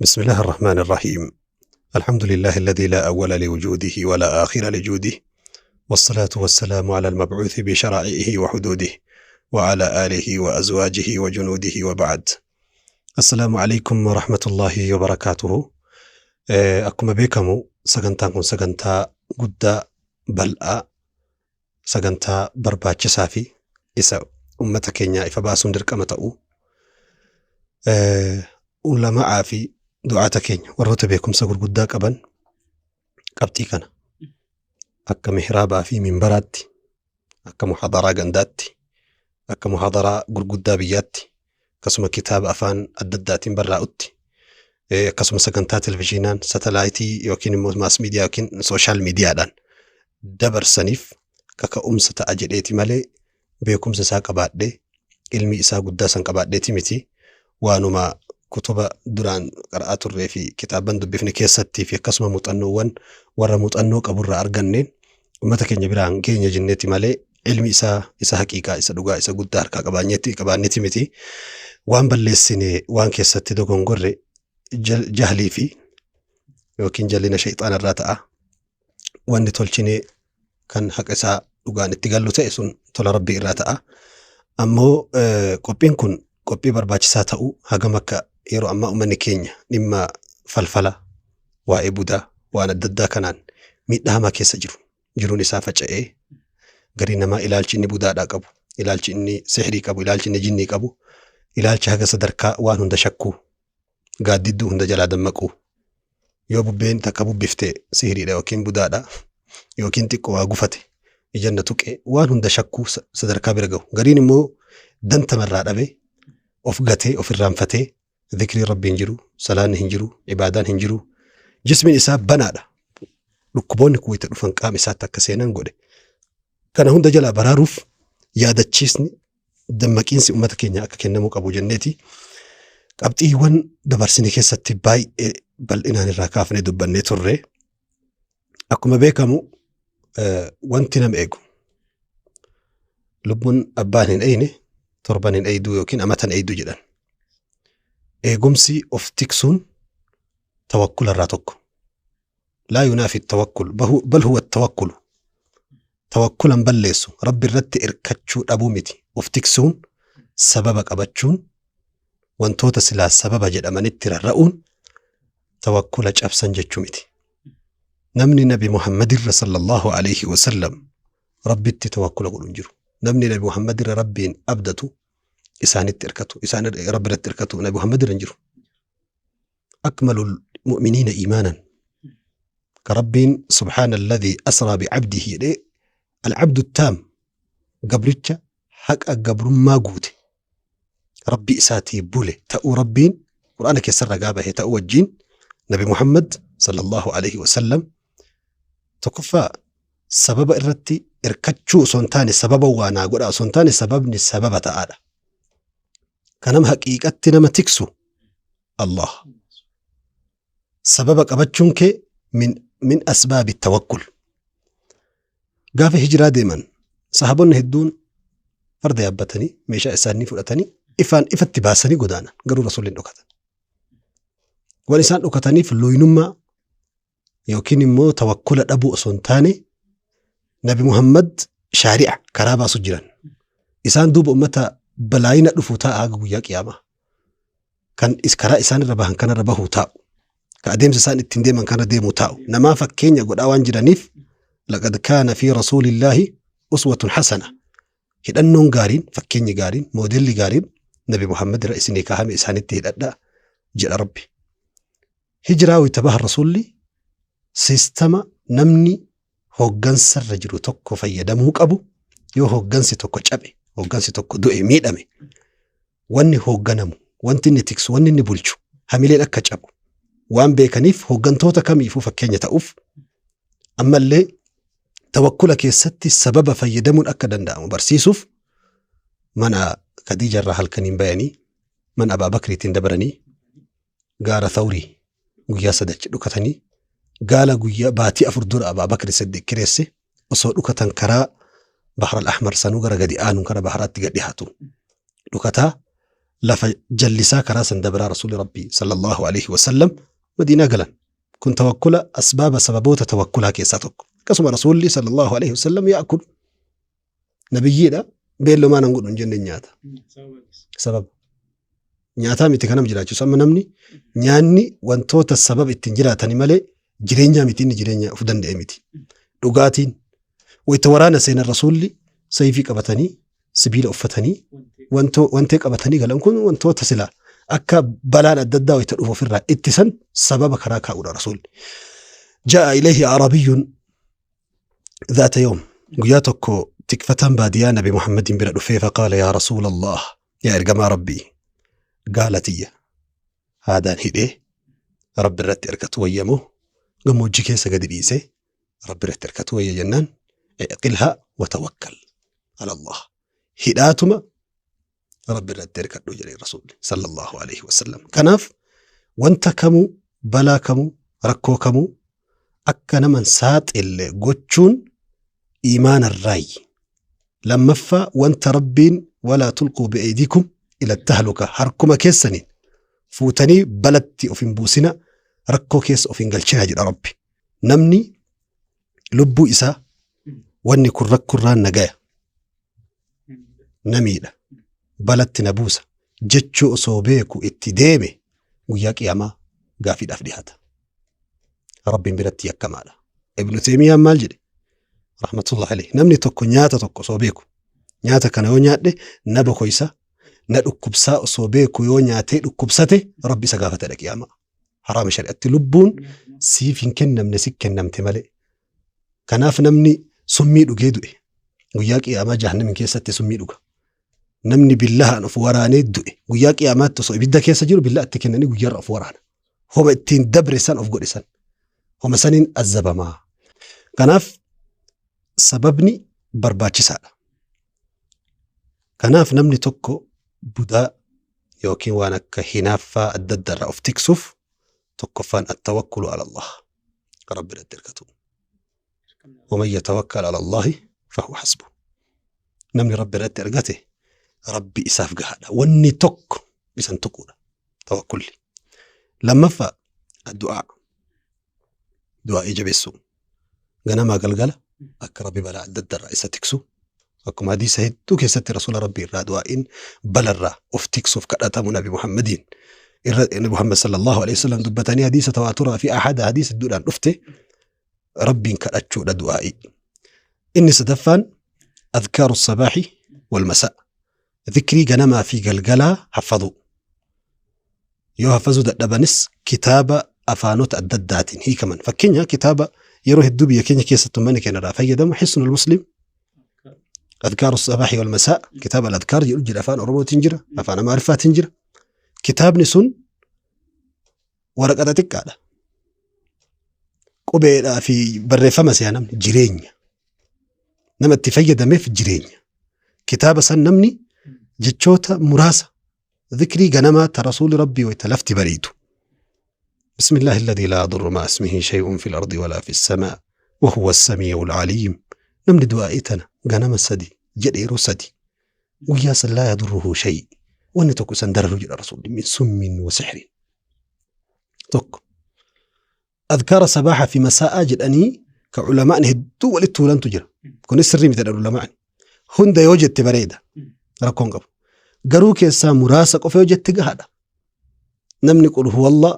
بسم الله الرحمن الرحيم. الحمد لله الذي لا أول لوجوده ولا آخر لجوده، والصلاة والسلام على المبعوث بشرائعه وحدوده وعلى آله وأزواجه وجنوده، وبعد. السلام عليكم ورحمة الله وبركاته. Akkuma beekamu sagantaan kun sagantaa guddaa, bal'aa, sagantaa barbaachisaa fi isa ummata keenyaa ifa baasuun dirqama ta'u, ulama'aa fi du'aata keenya warroota beekumsa gurguddaa qaban qabxii kana akka mihraabaa fi minbaraatti, akka muhadaraa gandaatti, akka muhadaraa gurguddaa biyyaatti, akkasuma kitaaba afaan adda addaatiin barraa'utti, akkasuma sagantaa televizyiinaan, satalaayitii yookiin immoo mass media yookiin social miidiyaadhaan dabarsaniif kaka'umsa ta'a jedheeti malee beekumsa isaa qabaadhee, ilmi isaa guddaa san qabaadheeti miti. Waanuma kutuba duraan qara'aa turree fi kitaaban dubbifne keessattii fi akkasuma muuxannoowwan warra muuxannoo qaburraa arganneen uummata keenya biraan keenya jenneeti malee ilmi isaa isa haqiiqaa, isa dhugaa, isa guddaa harkaa qabaanneeti miti. Waan balleessine, waan keessatti dogongorre jahlii fi yookiin jallina shayxaana irraa ta'a. Wanni tolchine kan haqa isaa dhugaan itti gallu ta'e sun tola Rabbii irraa ta'a. Ammoo qophiin kun qophii barbaachisaa ta'uu, hagam akka yeroo ammaa uummanni keenya dhimma falfala, waa'ee budaa, waan adda addaa kanaan miidhaa hamaa keessa jiru. Jiruun isaa faca'ee, garii namaa ilaalchi inni budaadhaa qabu, ilaalchi inni sihrii qabu, ilaalchi inni jinnii qabu, ilaalcha haga sadarkaa waan hunda shakkuu, gaaddidduu hunda jalaa dammaquu, yoo bubbeen takka bubbifte sihriidha yookiin budaadha, yookiin xiqqoo waa gufate ijanna tuqee waan hunda shakkuu sadarkaa bira gahu. Gariin immoo dantamarraa dhabee of gatee, of irraanfatee, dhikrii Rabbii hin jiru, salaanni hin jiru, ibaadaan hin jiru. Jismiin isaa banaadha. Dhukkuboonni kun wayita dhufan qaama isaatti akka seenan godhe. Kana hunda jalaa baraaruuf yaadachiisni, dammaqiinsi uummata keenya akka kennamuu qabu jenneeti. Qabxiiwwan dabarsine keessatti baay'ee bal'inaan irraa kaafnee dubbannee turre. Akkuma beekamu wanti nama eegu, lubbuun abbaan hin eeyne torban hin eeyduu yookiin amatan eeydu jedhan. Eegumsi of tiksuun tawakkula irraa tokko. لا ينافي التوكل، بل هو التوكل. Tawakkulan balleessu, Rabbi irratti irkachuu dhabuu miti. Of tiksuun, sababa qabachuun, wantoota silaa sababa jedhamanitti rarra'uun tawakkula cabsan jechuu miti. Namni Nabi Muhammadirra صلى الله عليه وسلم Rabbitti tawakkula godhu hin jiru. Namni Nabi Muhammadirra Rabbiin abdatu, isaanitti irkatu, isaan Rabbi irratti irkatu Nabi Muhammadirra hin jiru. أكمل المؤمنين إيمانا كربين سبحان الذي أسرى بعبده jedhee العبد التام, gabricha haqa gabrummaa guute, Rabbi isaatii bule ta'uu Rabbiin Qur'aana keessa ragaa bahe ta'uu wajjiin Nabi Muhammad صلى الله عليه وسلم tokkoffaa sababa irratti irkachuu osoo hin taane, sababa waa naa godha osoo hin taane, sababni sababa ta'aadha. Kanama haqiiqatti nama tiksu Allah. Sababa qabachuun kee من أسباب التوكل. Gaafa hijiraa deeman sahaabonni hedduun farda yaabbatanii, meeshaa isaanii fudhatanii, ifaan ifatti baasanii godaanan, garuu Rasuulli hin dhokatan. Waan isaan dhokataniif looynummaa yookiin immoo tawakkula dhabuu osoo hin taane, Nabi Muhammad shaari'a karaa baasu jiran. Isaan duuba ummata balaayina dhufu taa'a haga guyyaa qiyaamaa. Kan karaa isaan irra bahan kanarra bahuu taa'u. Ka adeemsa isaan ittiin deeman kana deemuu taa'u. Namaa fakkeenya godhaa waan jiraniif, لقد كان في رسول الله أسوة حسنة. Hidhannoon gaariin, fakkeenyi gaariin, moodelli gaariin Nabi Muhammad irra isinii kaahame, isaanitti hidhadhaa jedha Rabbi. Hijiraa wayita bahan Rasuulli siistama namni hooggansarra jiru tokko fayyadamuu qabu, yoo hooggansi tokko cabe, hooggansi tokko du'e, miidhame, wanni hoogganamu, wanti inni tiksu, wanni inni bulchu hamileen akka cabu waan beekaniif, hooggantoota kamiifuu fakkeenya ta'uuf, ammallee tawakkula keessatti sababa fayyadamuun akka danda'amu barsiisuuf, mana Khadiija irraa halkaniin bayanii, mana Abaa Bakriitiin dabaranii, gaara Thawrii guyyaa sadachi dhukatanii, gaala guyyaa baatii 4 dura Abaa Bakri Siddiq kireesse osoo dhukatan, karaa Bahar al-Ahmar sanuu gara gadi aanuun kara baharaatti gad dhiyaatu dhukataa. Lafa jallisaa karaa san dabraa Rasuulli Rabbii sallallahu alaihi wasallam Madiinaa galan. Kun tawakkula asbaaba sababoota tawakkulaa keessaa tokko. Akkasuma Rasuulli sallallahu alaihi wasallam yaakulu. Nabiyyiidha beellomaa nan godhu hin jenne nyaata. Sababa. Nyaataa miti kanam jiraachisu amma namni nyaanni wantoota sababa ittiin jiraatani malee jireenyaa miti inni jireenya of danda'e miti. Dhugaatiin wayita waraana seenan Rasuulli sayfii qabatanii sibiila uffatanii wantee qabatanii galan kun wantoota silaa akka balaan adda addaa wayita dhufu ofirraa ittisan sababa karaa kaa'uudha Rasuulli. Ja'a ilayhi Arabiyyun dhaata yoom guyyaa tokko tikfataan baadiyaa Nabi Muhammadiin bira dhufee faqaala yaa Rasuula Allah yaa ergamaa Rabbii gaala tiyya haadaan hidhee Rabbi irratti ergatu wayyamoo gammoojjii keessa gadi dhiisee Rabbi irratti hirkatu wayya jennaan iqilhaa wa tawakkal ala Allah hidhaatuma Rabbi irratti hirkadhu jedhe Rasuulli sallallahu alaihi wasallam. Kanaaf wanta kamuu balaa kamuu rakkoo kamuu akka nama hin saaxille gochuun iimaanarraayi. Lammaffaa wanta Rabbiin walaa tulquu bi'aydikum ila tahluka harkuma keessaniin fuutanii balatti of hin buusina rakkoo keessa of hin galchina jedha Rabbi. Namni lubbuu isaa wanni kun rakkurraan na gaya na miidha balatti na buusa jechuu osoo beeku itti deeme guyyaa qiyaamaa gaafiidhaaf dhihaata. Rabbiin biratti yakkamaadha. Ibnu Teemiyaan maal jedhe? Rahmatullah alayhi. Namni tokko nyaata tokko osoo beeku nyaata kana yoo nyaadhe na bokoysa na dhukkubsaa osoo beeku yoo nyaatee dhukkubsate Rabbi isa gaafatadha qiyaamaa. Haraama shari'atti lubbuun siif hin kennamne si kennamte malee. Kanaaf namni summii dhugee du'e guyyaa qiyaamaa jahannamin keessatti summii dhuga. Namni billahaan of waraanee du'e guyyaa qiyaamaatti osoo ibidda keessa jiru billaa itti kennanii guyyaarra of waraana. Homa ittiin dabre san of godhe san. Homa saniin azabamaa. Kanaaf sababni barbaachisaadha. Kanaaf namni tokko budaa yookiin waan akka hinaaffaa adda addaa irraa of tiksuuf tokkoffaan attawakkulu ala Allah Rabbi irratti hirkatu. Waman yatawakkal ala Allahi fahuwa hasbu. Namni Rabbi irratti argate Rabbi isaaf gahaadha. Wanni tokko isan tuquudha. Tawakkulli. Lammaffaa addu'aa. Du'aa'ii jabeessuu. Ganamaa galgala akka Rabbi balaa adda addaa irraa isa tiksu. Akkuma hadiisa hedduu keessatti Rasuula Rabbii irraa du'aa'iin balarraa of tiksuuf kadhatamu Nabi Muhammadiin irra Nabi Muhammad sallallahu alaihi wasallam dubbatanii hadiisa tawaaturaa fi ahada hadiisa hedduudhaan dhufte Rabbiin kadhachuudha du'aa'ii. Inni sadaffaan adkaaru sabaahi wal masaa. Dhikrii ganamaa fi galgalaa haffaduu. Yoo haffazuu dadhabanis kitaaba afaanota adda addaatiin hiikaman. Fakkeenya kitaaba yeroo hedduu biyya keenya keessatti uummanni keenya irraa fayyadamu Hisnul Muslim Adkaaru Sabaahi wal Masaa kitaaba al-Adkaar jedhu jira afaan Oromootiin jira afaan Amaariffaatiin jira. Kitaabni sun waraqata xiqqaadha. Qubeedhaa fi barreeffama si'a namni jireenya. Nama itti fayyadameef jireenya. Kitaaba san namni jechoota muraasa dhikrii ganamaa ta rasuuli rabbii wayta lafti bariitu. بسم الله الذي لا يضر مع اسمه شيء في الأرض ولا في السماء وهو السميع العليم نمني دعائتنا غنم سدي جديرو سدي guyyaa san laa yadurruhu shay wanni tokko isan dararu jedha rasuulli min summin wa sixrin tokko adkaara sabaaha fi masaa'aa jedhanii ka ulamaa'ni hedduu walitti tuulantu jira kunis sirrii miti jedhan ulamaa'ni hunda yoo jette bareeda rakkoon qabu garuu keessaa muraasa qofa yoo jette gahaadha namni qul huwallah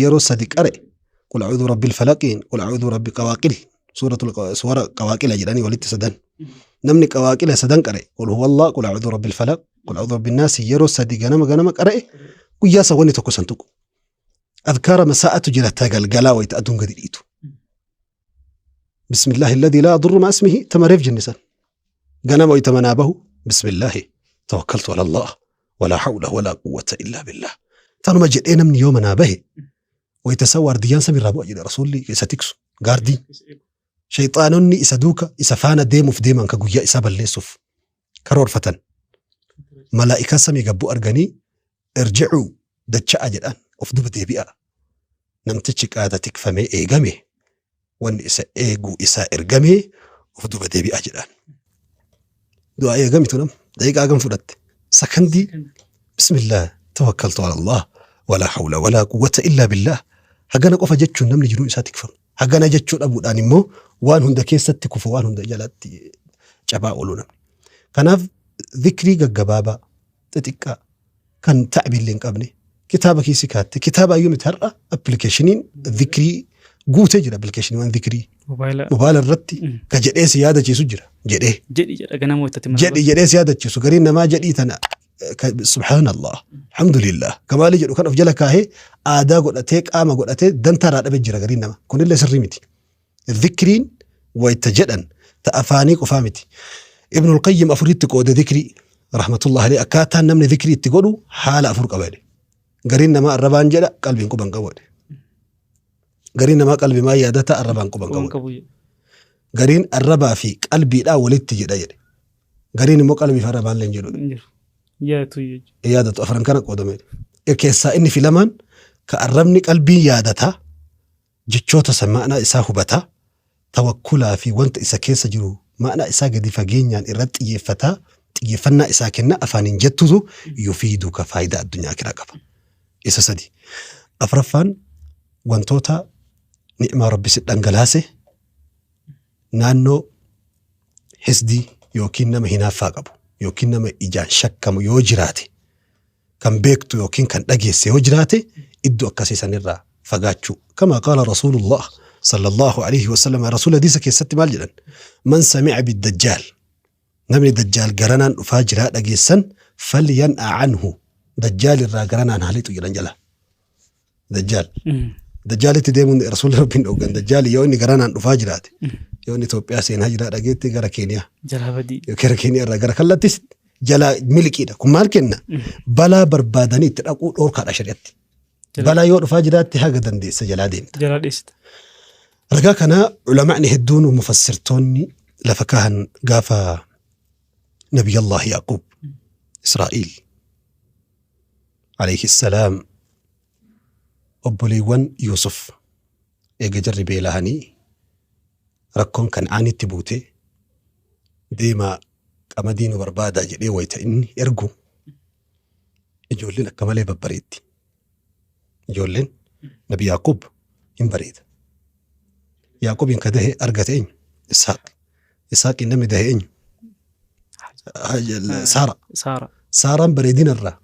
yeroo sadi qare qul a'uudhu rabbil falaqiin qul a'uudhu rabbi qawaaqil suuratul suwara qawaaqila jedhanii walitti sadan namni qawaaqila sadan qare qul huwallah qul a'uudhu rabbil falaq qul a'uudhu rabbin naas yeroo sadi ganama ganama qare guyyaa san wanni tokko san tuqu adkaara masaa'atu jira ta galgalaa wayita aduun gadi dhiitu بسم الله الذي لا يضر مع اسمه تمريف جنسا قنام ويتمنابه بسم الله توكلت على الله ولا حول ولا قوة إلا بالله tanuma jedhee namni yoo manaa bahe wayita san waardiyyaan samiirraa bu'a jedhe rasuulli isa tiksu gaardii shayxaanonni isa duuka isa faana deemuuf deeman ka guyyaa isaa balleessuuf karoorfatan malaa'ikaa samii gabbu arganii irji'uu dacha'a jedhaan of duba deebi'a namtichi qaata tikfamee eegame wanni isa eeguu isaa ergamee of duba deebi'a jedhaan du'aa eegamitu nam daqiiqaa hagam fudhatte sakandii. Bismillah tawakkaltu ala Allah walaa hawla walaa quwwata illaa billah. Hagana qofa jechuun namni jiruun isaa tikfama. Hagana jechuu dhabuudhaan immoo waan hunda keessatti kufu waan hunda jalatti cabaa oolu namni. Kanaaf zikrii gaggabaabaa xixiqqaa kan ta'biillee hin qabne kitaaba kiisii kaatte kitaaba ayyuu miti har'a appilikeeshiniin zikrii guutee jira appilikeeshiniiwwan zikrii Mobaayila mobaayila irratti ka jedhee si yaadachiisu jira jedhee jedhi jedha ganama wayitatti mana jedhi jedhee si yaadachiisu gariin namaa jedhii tana subhaanallah alhamdulillah kamaali jedhu kan of jala kaahee aadaa godhatee qaama godhatee dantaa irraa dhabe jira gariin nama kunillee sirrii miti zikriin wayta jedhan ta afaanii qofaa miti Ibnul Qayyim afuritti qoode zikrii rahmatullah alayhi akkaataan namni zikrii itti godhu haala afur qaba jedhe gariin namaa arrabaan jedha qalbiin quban qabu jedhe gariin namaa qalbimaa yaadata arrabaan quban Quban qabu qabu jedhe. gariin arrabaa fi qalbiidhaa walitti jedha jedhe gariin immoo qalbii fi arrabaan illee hin jedhu Hin jiru. Yaadatu jechuudha. yaadatu afran kana qoodame keessaa inni filamaan ka arrabni qalbiin yaadataa jechoota san ma'anaa isaa hubataa tawakkulaa fi wanta isa keessa jiru ma'anaa isaa gadi fageenyaan irratti xiyyeeffataa xiyyeeffannaa isaa kenna afaaniin jettutu yufiiduka faayidaa addunyaa akiraa qaba. Isa sadi. Afraffaan wantoota ni'maa rabbi si dhangalaase naannoo hisdii yookiin nama hinaaffaa qabu yookiin nama ijaan shakkamu yoo jiraate kan beektu yookiin kan dhageesse yoo jiraate iddoo akkasii sanirraa fagaachuu. Kama qaala Rasuulullah sallallahu alaihi wasallam Rasuula hadiisa keessatti maal jedhan? Man sami'a biddajjaal namni dajjaal garanaan dhufaa jiraa dhageessan falyan'a anhu dajjaal irraa garanaan haa lixu jedhan jala. Dajjaal. Dajjaalitti deemuun Rasuulli Rabbiin dhoogan dajjaali yoo inni garanaan dhufaa jiraate yoo inni Itoophiyaa seenaa jiraa dhageetti gara Keeniyaa. Jalaa badii. Gara Keeniyaa irraa gara kallattis jalaa miliqiidha. Kun maal kenna? Balaa barbaadanii itti dhaquu dhoorkaadha shari'atti. Balaa yoo dhufaa jiraatte haga dandeessa jalaa deemta. Jalaa dheessita. Ragaa kana ulamaa'ni hedduun mufassirtoonni lafa kaahan gaafa Nabiyallah Yaaqub Israa'iil alayhi salaam obboleewwan Yuusuf eega jarri beelahanii rakkoon Kan'aanitti buute deemaa qamadii nu barbaadaa jedhee wayita inni ergu ijoolleen akka malee babbareeddi. Ijoolleen Nabi Yaaqub hin bareeda. Yaaqubiin ka dahe argate eenyu? Isaaq. Isaaqiin namni dahe eenyu? Saara. Saara. Saaraan bareedina irraa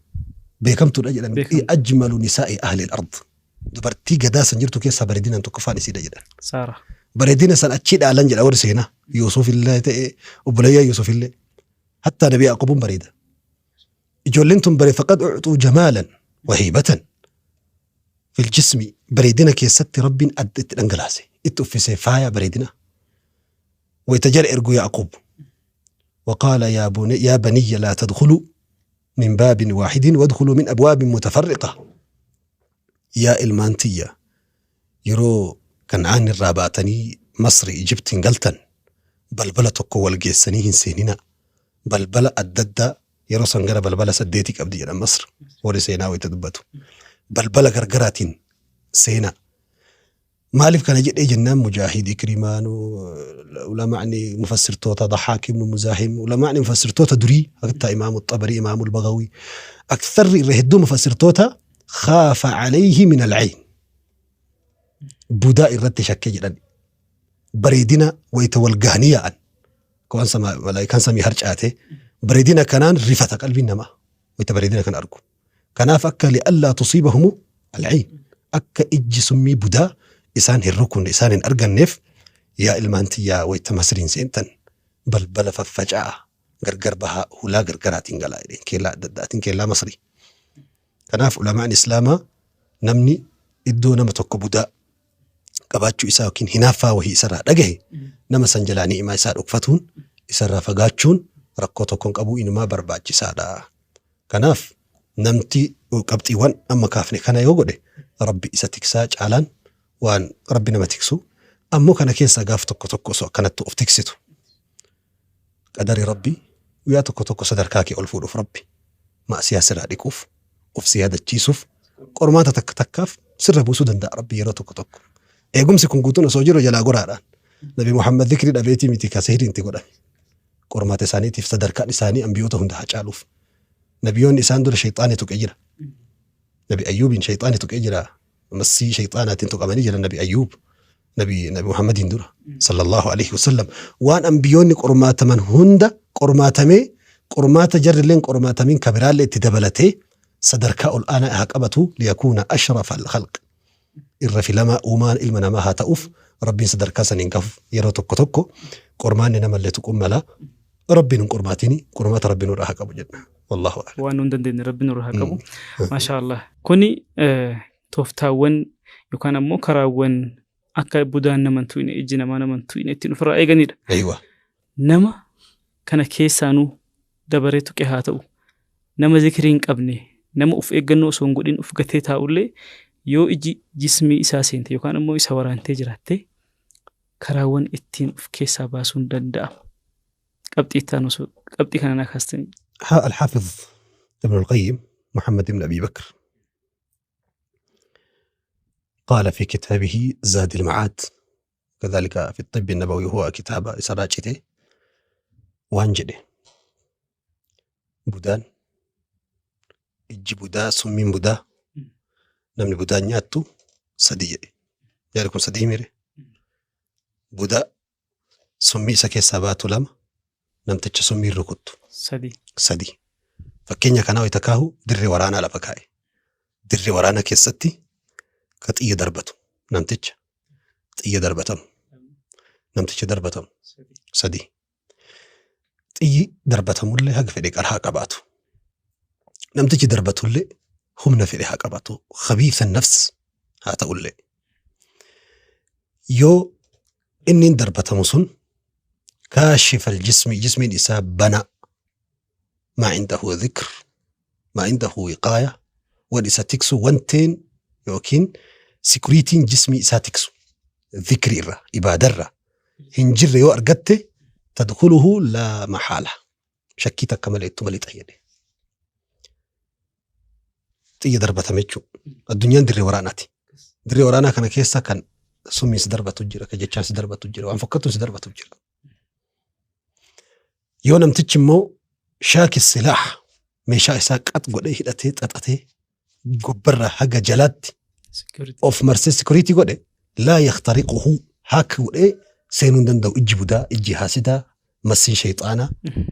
beekamtuudha jedhan. Beekamtu. Ajmalu nisaa'i ahli al-ard. Dubartii gadaa san jirtu keessaa bareedinaan tokkoffaan isiidha jedhan. Saara. Bareedina san achii dhaalan jedha warri seenaa. Yuusuf illee ta'e obboleeyyaa Yuusuf illee. Hattaa Nabi Yaaqubuun bareeda. Ijoolleen tun bare faqad ucxuu jamaalan wahiibatan. Fil jismi bareedina keessatti Rabbiin adda itti dhangalaase. Itti uffisee faaya bareedina. Wayita jala ergu Yaaqub. وقال يا بني يا بني لا تدخلوا من باب واحد وادخلوا من أبواب متفرقة yaa ilmaan tiyya yeroo Kan'aan irraa baatanii Masri Ijiptiin galtan balbala tokko wal geessanii hin seeninaa. Balbala adda addaa yeroo san gara balbala saddeetii qabdi jedhan Masr warri seenaa wayita dubbatu. Balbala gargaraatiin seenaa. Maaliif kana jedhee jennaan Mujaahid, Ikrimaan, ulamaa'ni mufassirtoota Dahaak ibn Muzaahim, ulamaa'ni mufassirtoota durii hatta Imaamu Xabarii, Imaamu Bagawi, aktharri irra hedduu mufassirtoota khaafa alayhi min al-ayn. Budaa irratti shakke jedhan. Bareedina wayita wal gahanii yaa'an. Waan sama malaayikaan samii harcaate bareedina kanaan rifata qalbiin namaa wayita bareedina kana argu. Kanaaf akka li'allaa tusiibahumu al'ayn akka ijji summii budaa isaan hin rukunne isaan hin arganneef yaa ilmaan tiyyaa wayita Masriin seentan balbala faffaca'a gargar bahaa hulaa gargaraatiin galaa jedheen keellaa adda addaatiin keellaa Masrii. Kanaaf ulamaan Islaamaa namni iddoo nama tokko budaa qabaachuu isaa yookiin hinaaffaa wahii isarraa dhagahe nama san jalaa ni'imaa isaa dhokfatuun isarraa fagaachuun rakkoo tokko hin qabu inumaa barbaachisaadha. Kanaaf namti qabxiiwwan amma kaafne kana yoo godhe Rabbi isa tiksaa caalaan waan Rabbi nama tiksu ammoo kana keessaa gaaf tokko tokko osoo akkanatti of tiksitu qadari Rabbi guyyaa tokko tokko sadarkaa kee ol fuudhuuf Rabbi ma'asiyaa sirraa dhiquuf of si yaadachiisuuf qormaata takka takkaaf sirra buusuu danda'a Rabbi yeroo tokko tokko. Eegumsi kun guutuun osoo jiru jalaa goraadhaan. Nabi Muhammad zikrii dhabeetii miti ka sihriin itti godhame. Qormaata isaaniitiif sadarkaan isaanii ambiyoota hunda haa caaluuf. Nabiyoonni isaan dura shayxaani tuqe jira. Nabi Ayyuubiin shayxaani tuqee jira. Massii shayxaanaatiin tuqamanii jira Nabi Ayyuub. Nabi Muhammadiin dura. Sallallahu alaihi wasallam. Waan ambiyoonni qormaataman hunda qormaatamee qormaata jarrilleen qormaatamiin kabiraallee itti dabalatee sadarkaa ol aanaa haa qabatu liyakuuna ashrafa al-khalq. Irra filamaa uumaan ilma namaa haa ta'uuf Rabbiin sadarkaa saniin gahuuf yeroo tokko tokko qormaanni namallee tuquun mala. Rabbiin hin qormaatini qormaata Rabbiin nurraa haa qabu jenna. Wallahu a'lam. Waan nuun dandeenye Rabbiin nurraa haa qabu. Maashaa Allah. Kuni tooftaawwan yookaan ammoo karaawwan akka budaan nama hin tuqne ijji namaa nama hin tuqne ittiin ofirraa eeganidha. Aywa. Nama kana keessaanuu dabaree tuqe haa ta'u nama zikrii hin qabne nama of eeggannoo osoo hin godhin of gatee taa'ullee yoo iji jismii isaa seente yookaan ammoo isa waraantee jiraatte karaawwan ittiin of keessaa baasuun danda'amu. Qabxii itti aanu osoo qabxii kana naa kaastanii. الحافظ ابن القيم محمد بن أبي بكر قال في كتابه زاد المعاد كذلك في الطب النبوي هو كتاب سراجته waan jedhe budaan ijji budaa summiin budaa namni budaan nyaattu sadi jedhe. Jaarri kun sadii mire. Budaa summii isa keessaa baatu lama namticha summiin rukuttu Sadi. sadi. Fakkeenya kanaa wayita kaahu dirree waraanaa lafa kaa'e. Dirree waraanaa keessatti ka xiyya darbatu namticha xiyya darbatamu namticha darbatamu sadi. Xiyyi darbatamullee haga fedhe qara haa qabaatu. Namtichi darbatullee humna fedhe haa qabaatu. Khabiisa nafs haa ta'ullee. Yoo inni darbatamu sun kaashifa aljismi jismiin isaa bana maa indahu dhikr maa indahu wiqaaya wan isa tiksu wanteen yookiin sikuriitiin jismii isaa tiksu dhikri irra ibaadarra hin jirre yoo argatte tadkhuluhu laa maxaala shakkii takka malee ittuma lixa jedhe. Xiyya darbatame jechuudha. Addunyaan dirree waraanaati. Dirree waraanaa kana keessa kan summiin si darbatu jira, kan jechaan si darbatu jira, waan fokkatuun si darbatu jira. Yoo namtichi immoo shaaki silaah meeshaa isaa qax godhee hidhatee xaxatee gubbarraa haga jalaatti of marsee sikuriitii godhe laa yaktariquhu haak godhee seenuu hin danda'u. Ijji budaa, ijji haasidaa, massiin shayxaanaa,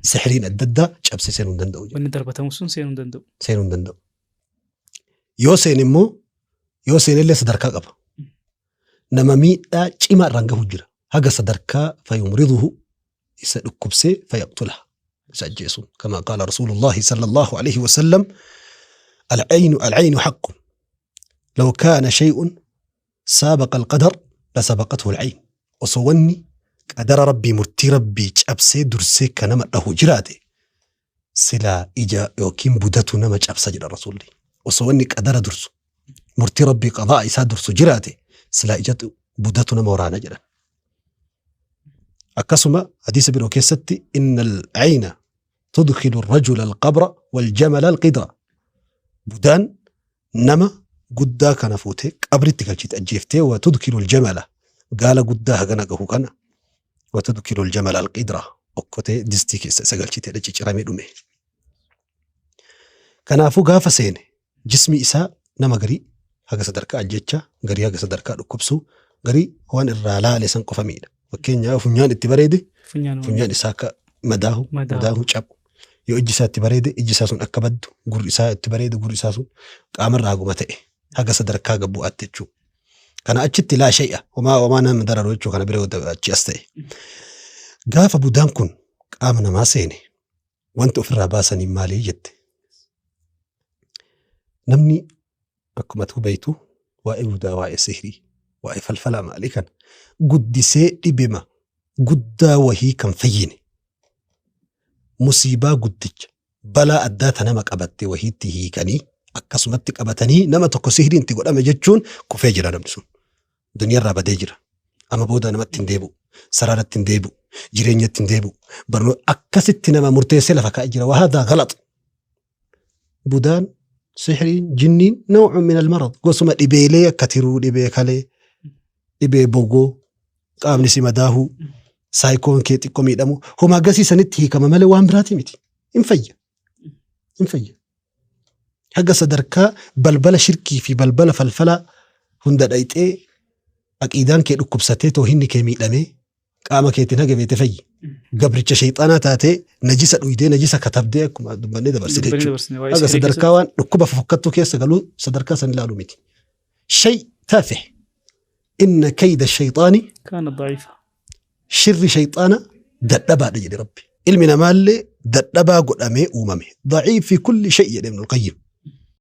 sihiriin adda addaa cabsee seenuu hin danda'u. Wanni darbatamu sun seenuu hin danda'u. Seenuu hin danda'u. Yoo seene immoo yoo seenellee sadarkaa qaba. Nama miidhaa cimaa irraan gahu jira. Haga sadarkaa fayumriduhu isa dhukkubsee fayaqtulaha isa ajjeesu. Kama qaala Rasuulullaahi sallallahu alayhi wa sallam العين العين حق لو كان شيء سابق القدر لسبقته العين osoo wanni qadara rabbii murtii rabbii cabsee dursee ka nama dhahu jiraate silaa ija yookiin budatu nama cabsa jedha rasuulli. Osoo wanni qadara dursu murtii rabbii qadaa isaa dursu jiraate silaa ijatu budatu nama waraana jedhan. Akkasuma hadiisa biroo keessatti inna al-ayna tudkhilu ar-rajula al-qabra wal-jamala al-qidra. Budaan nama guddaa kana fuutee qabritti galchite ajjeeftee wa tudkilu al-jamala gaala guddaa hagana gahu kana wa tudkilu al-jamala al-qidra okkotee distii keessa isa galchite cicciramee dhume. Kanaafuu gaafa seene jismi isaa nama garii haga sadarkaa ajjechaa garii haga sadarkaa dhukkubsuu garii waan irraa laale san qofa miidha. Fakkeenyaaf funyaan itti bareede funyaan isaa akka madaahu madaahu cabu. Yoo ijji isaa itti bareede ijji isaa sun akka baddu gurri isaa itti bareede gurri isaa sun qaamarraa haguma ta'e haga sadarkaa gad bu'aatti jechuudha. Kana achitti laa shay'a homaa homaa nama dararu jechuu kana bira yoo achi as ta'e. Gaafa budaan kun qaama namaa seene wanti ofirraa baasaniin maalii jette. Namni akkuma ati beektu waa'ee budaa waa'ee sihrii waa'ee falfalaa maalii kana guddisee dhibema guddaa wahii kan fayyine musiibaa guddicha balaa addaa ta nama qabatte wahiitti hiikanii akkasumatti qabatanii nama tokko sihriin itti godhame jechuun kufee jira namni sun. Duniyarraa badee jira. Amma booda namatti hin deebi'u. Saraaratti hin deebi'u. Jireenyatti hin deebi'u. Barnoota akkasitti nama murteessee lafa kaa'ee jira. Wahaadaa galax. Budaan, sihriin, jinniin naw'un min almarad. Gosuma dhibeelee akka tiruu, dhibee kalee, dhibee bogoo, qaamni si madaahuu, saayikoon kee xiqqoo miidhamu. Homaa gasii sanitti hiikama malee waan biraatii miti. Hin fayya. Hin fayya. Haga sadarkaa balbala shirkii fi balbala falfalaa hunda dhayxee aqiidaan kee dhukkubsatee toohinni kee miidhamee qaama keetiin haga feete fayyi. Gabricha shayxaanaa taatee najisa dhuydee najisa katabdee akkuma dubbannee dabarsite Dubbannee jechuudha. dabarsine waa'ee Haga sihirii sadarkaa waan dhukkuba fofokkattuu keessa galuu sadarkaa san ilaaluu miti. Shay taafe inna kayda shayxaani keessatti. Kaana da'iifa. Shirri shayxaana dadhabaadha jedhe Rabbi. Ilmi namaallee dadhabaa godhamee uumame. Daciif fi kulli shay jedhe Ibnul Qayyim.